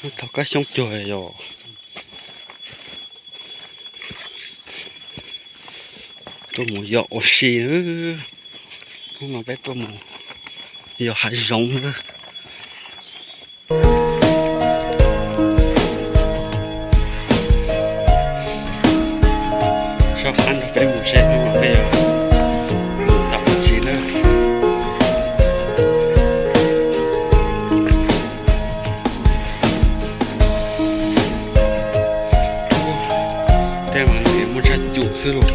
Muab tau kab xyoob cuag yom. Tuaj mus yos ua si. Hnub no peb tuaj mus yos hav zoov na. Soj qab nrog peb mus seb hnub no peb yuav mus tau dab tsi na. Tej no ces muaj tshaj cum xwb lauj.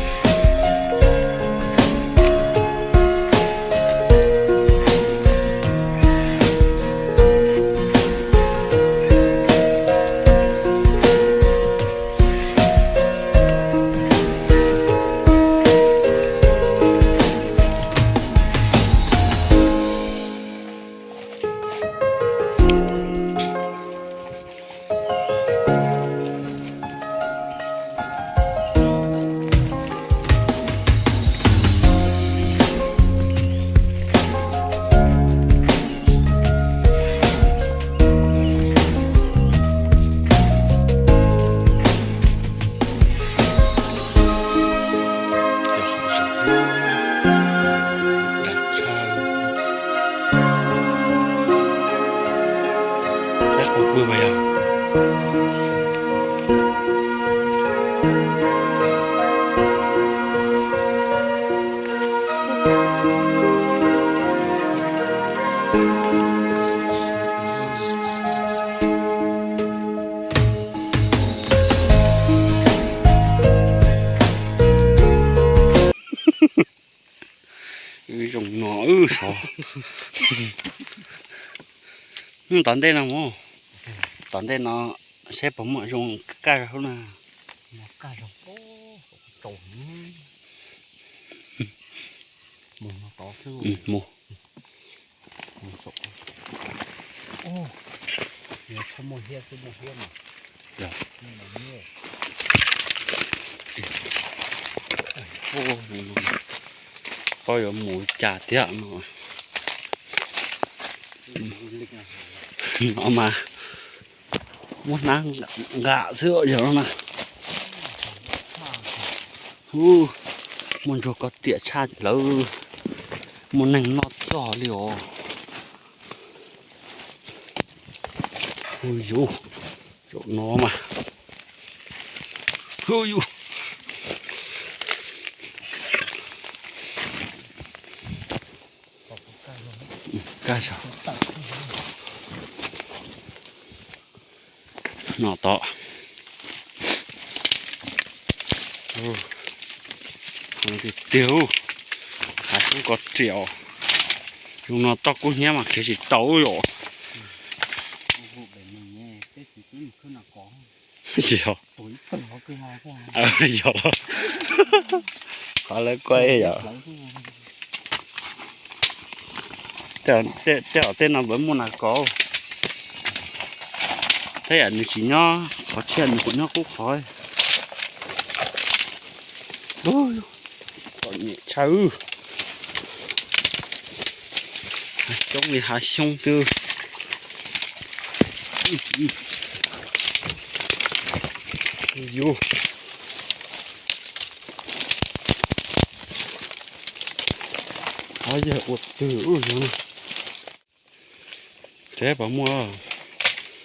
Zoo no wb sov. Tom ntej no mus, tom ntej no seb puas muaj zoo kaj zog na. Mus no tod xwb. Mus. Txhob muaj hiab xwb, muaj hiab mas. Koj yuav mus cas tiag no. No mas muab hnab nqa xwb yog no na. Hu, muaj ntsuag koj riam tshaj lawv, muaj neeg noj txog li os. Hu yus, zaum no mas. Hu yus. Kaj zog. No tod. Tiag tiag, hav xyoob koj riam os. Zoo no toj kub hnyiab mas khiav tsis tau yom. Yog. Yog los. Qhov lawv kuaj yom. Tej, tej, tej no lawv muaj nas kos. Tej yam nws tsis nyob qhov tshiab, nws kuj nyob qub qhov. Txom nyem tshaj. Coob li hav xyoob twb. Yus. Qhov yog ua twg yog no. Seb puas muaj.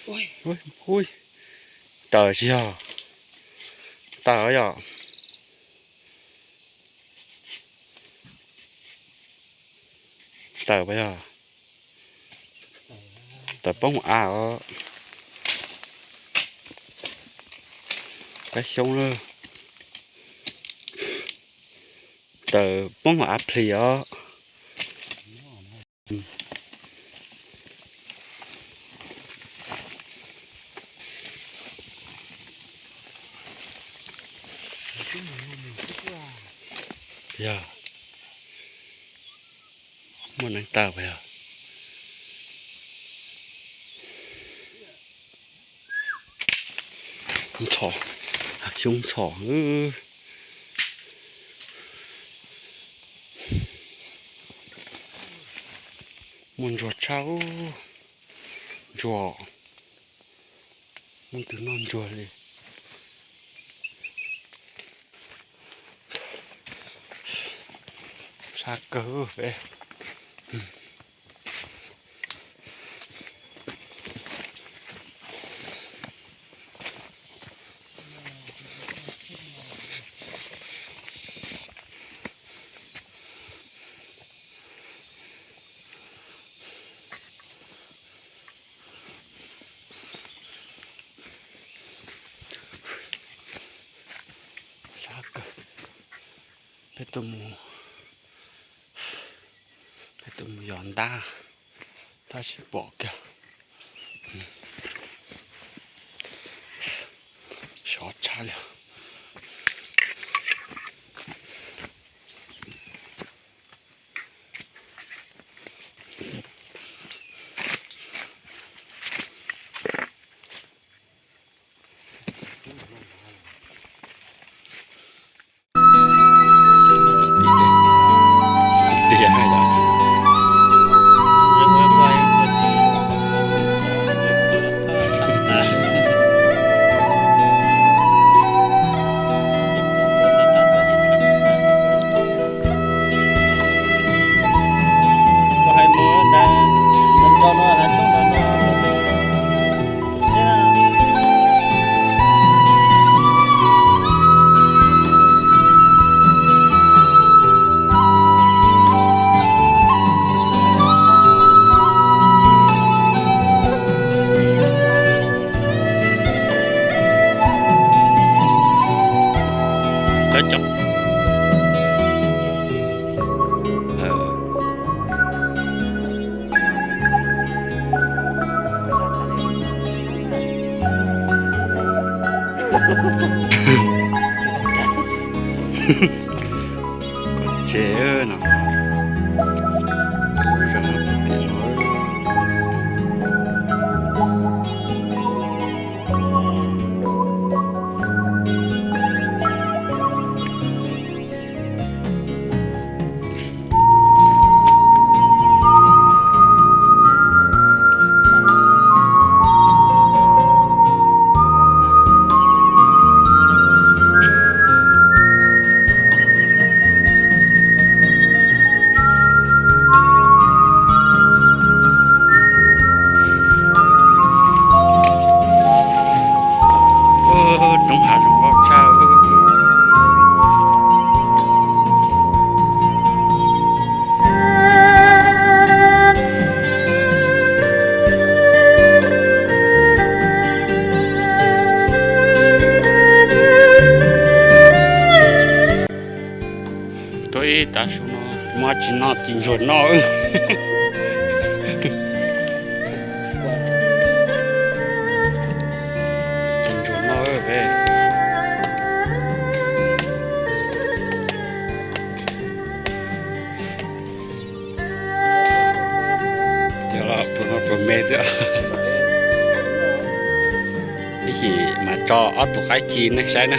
Ui, tawm tsis yog. Tawm yom. Tawm puas yog? Tawm poob hauv av os. Kab xyoob lawm. Tawm poob hauv av plis os. Yog, muaj neev taw puas yog? Ntxhov, xyoob ntxhov. Muaj ntsuag tshaj, ntsuag, muaj tus noj ntsuag li. Sab kawg peb. Sab kawg. Peb tuaj mus, peb tuaj mus yos ntab, tab sis pom kiag, sov tshaj li. Koj tsev no, zoo no tim tim no. Roob hav zoo nkauj tshaj. Tuaj ib tav su no, muab tsis noj, tsis ntsuag noj. Tsis ntsuag noj peb. Yog los tus no tus me xwb. Ib chim mas tso ob tug qaib ci nej saib na.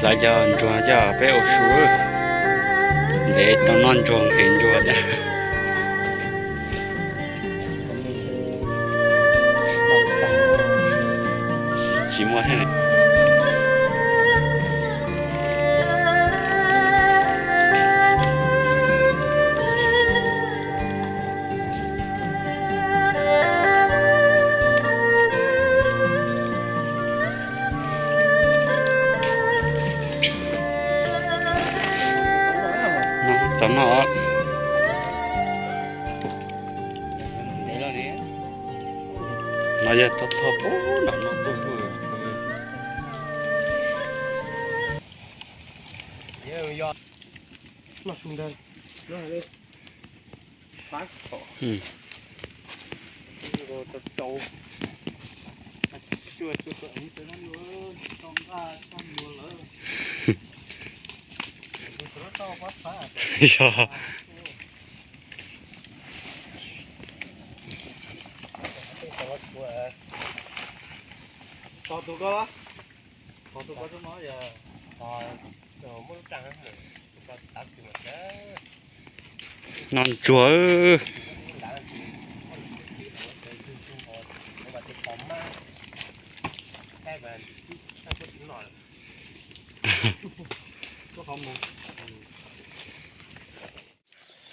Hlawv cov ntsuag coj peb ua su, ntev tau noj ntsuag nqhis ntsuag thiab. Tsis muaj thiab. Txog no, no yog tog tog pub nram no tuaj. Pab txhom. Rau rau. Cua cua tau ev tau no lua, tau nqa tau lua lawm. Yog. Tos tus ko, tos tus ko tso no yog. Noj ntsuag.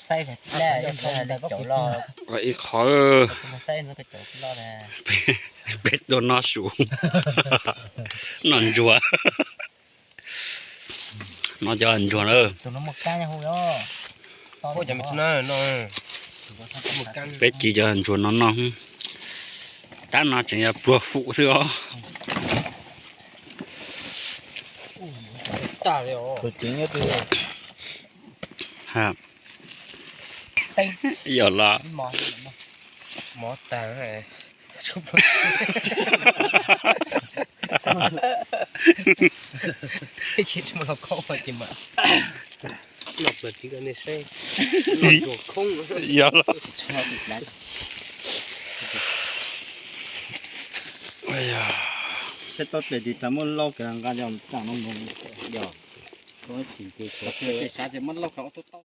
Saib ib qho, peb tuaj noj su, noj ntsuag. No cov ntsuag na. Peb ci cov ntsuag no noj. Tab no tseem yog pluag fum xwb os. Yog los. Yog los. Saib tau tes tis tas muaj lauj kav nqa yog tam no mus yog. Sav ces muaj lauj kav ua tau tau.